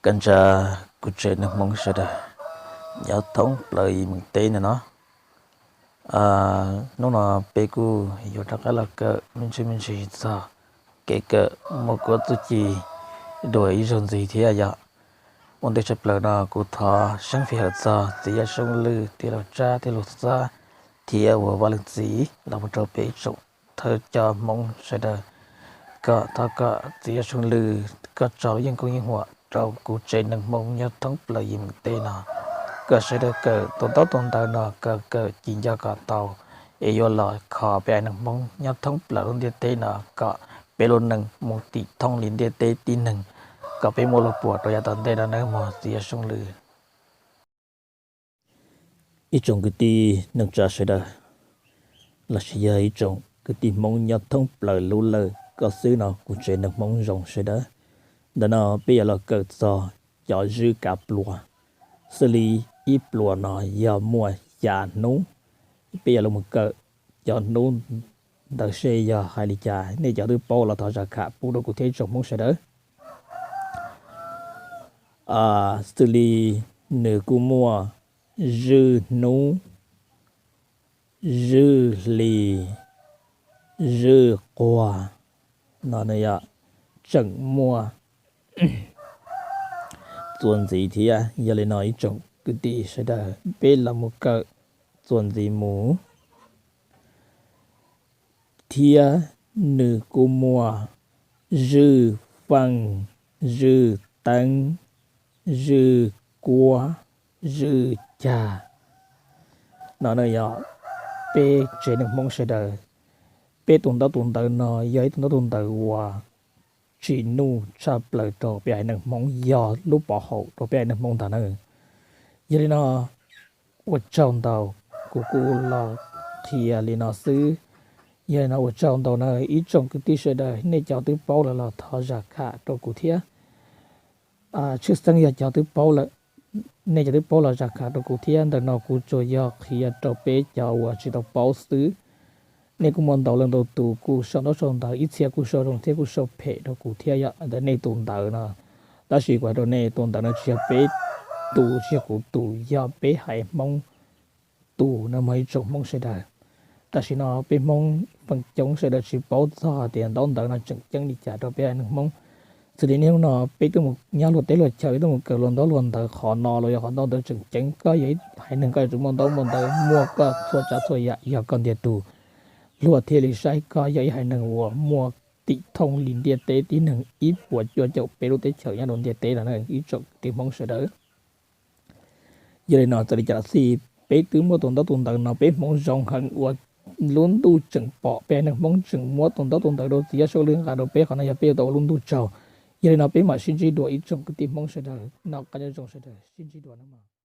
Koj ntsa kuv tsev neeg Hmoob sawv daws nyob thoob plaws ib meem teb no no. Hnub no peb kuj yuav rov qab los kawm me ntsis me ntsis txog kev kawm muaj kuab txuj ci dua ib zaug ntxiv thiab yom. Ua ntej tshaj plaws no kuv thov seeb fij hawm txog txiv yawg Soob Lwj, tij laug Tsab, tij laug Xab, thiab uas Vaj Leej Txiv los mus rau peb ib tsoom thawj cov Hmoob sawv daws kom thov kom txiv yawg Soob Lwj koj tso lub yeej koob yeej huam rau kuv tsev neeg Hmoob nyob thoob plaws ib meem teb no, kom sawv daws kawm tus ntaub tus ntawv no kom kawm ci nco kom tau, es yuav los kho peb haiv neeg Hmoob nyob thoob plaws lub ntiaj teb no kom peb lub neej mus tim thoob li ntiaj teb tib neeg, kom peb muaj lub puas rau yav tom ntej no nawb mog txiv yawg Soob Lwj. Ib tsoom kwv tij neej tsa sawv daws, los sis yog ib tsoom kwv tij Hmoob nyob thoob plaws lub lawj koj xwb no kuv tsev neeg Hmoob zoo sawv daws. Ntawm no peb yuav los kawm txog cov zwj kav pluas, xws li ib pluas no yog muaj xya hnub. Peb yuav los mus kawm cov hnub ntawd seb yog hais li cas, nej cov twb paub los thov zam kham pub rau kuv thiab ib tsoom Hmoob sawv daws. Xws li nws kuj muaj zwj hnub, zwj hli, zwj quag no yog tseem muaj txuas ntxiv thiab. Yog li no ib tsoom kwv tij sawv daws peb los mus kawm txuas ntxiv mus. Thiab nws kuj muaj zwj feej, zwj teeb, zwj kuab, zwj cag no yog peb tsev neeg Hmoob sawv daws. Peb tus ntaub tus ntawv no yog ib tug ntaub tus ntawv uas tsim nuj tshaj plaws rau peb haiv neeg Hmoob, yog lub pov haum rau peb haiv neeg Hmoob ntag na. Yog li no ua tsaug ntau, kuv kuj los qhia li no xwb. Yog li no ua tsaug ntau na ib tsoom kwv tij sawv daws, nej cov twb paub lawm los thov zam kham rau kuv thiab. Tshwj xeeb yog cov twb paub lawm, nej cov twb paub los zam kham rau kuv thiab. Ntawm no kuv tsuas yog qhia rau peb cov uas tsis tau paub xwb. Nej kuj muaj ntau leej ntau tus kuj sau ntaub sau ntawv, ib txhia kuj sau zoo thiab kuj sau phem rau kuv thiab yom, ntawm nej tus ntawv no. Tab sis kuv hais rau nej tus ntawv no tsis yog peb tus, tsis yog kuv tus, yog peb haiv Hmoob tus no mog ib tsoom Hmoob sawv daws. Tam sim no peb Hmoob feem coob sawv daws tsis paub txog tias ntaub ntawv no tseem ceeb li cas rau peb haiv neeg Hmoob. Xws li niaj hnub no peb twb mus nyob luag teb luag chaw, twb mus kawm luag ntaub luag ntawv, qhov no los yog qhov ntaub ntawv tseem ceeb. Koj yog ib haiv neeg koj yuav tsum muaj ntaub muaj ntawv, muaj koj txhua tsav txhua yam yog koj ntiag tug, luag thiaj li saib koj yog ib haiv neeg uas muaj tim thooj li ntiaj teb tib neeg ib puas cuaj caum peb lub teb chaws nyob rau ntiaj teb no na ib tsoom kwv tij Hmoob sawv daws. Yog li no txawm li cas los xij, peb twb muaj tus ntaub tus ntawv no peb Hmoob zoo heev uas lub ntuj tseem pom peb haiv neeg Hmoob tseem muab tus ntaub tus ntawv rau txiv yawg Soob Lwj nqa rau peb, qhov no yog peb yuav tau ua lub ntuj tsaug. Yog li no peb mam sib ntsib dua ib tsoom kwv tij Hmoob sawv daws, noj qab nyob zoo sawv daws, sib ntsib dua na.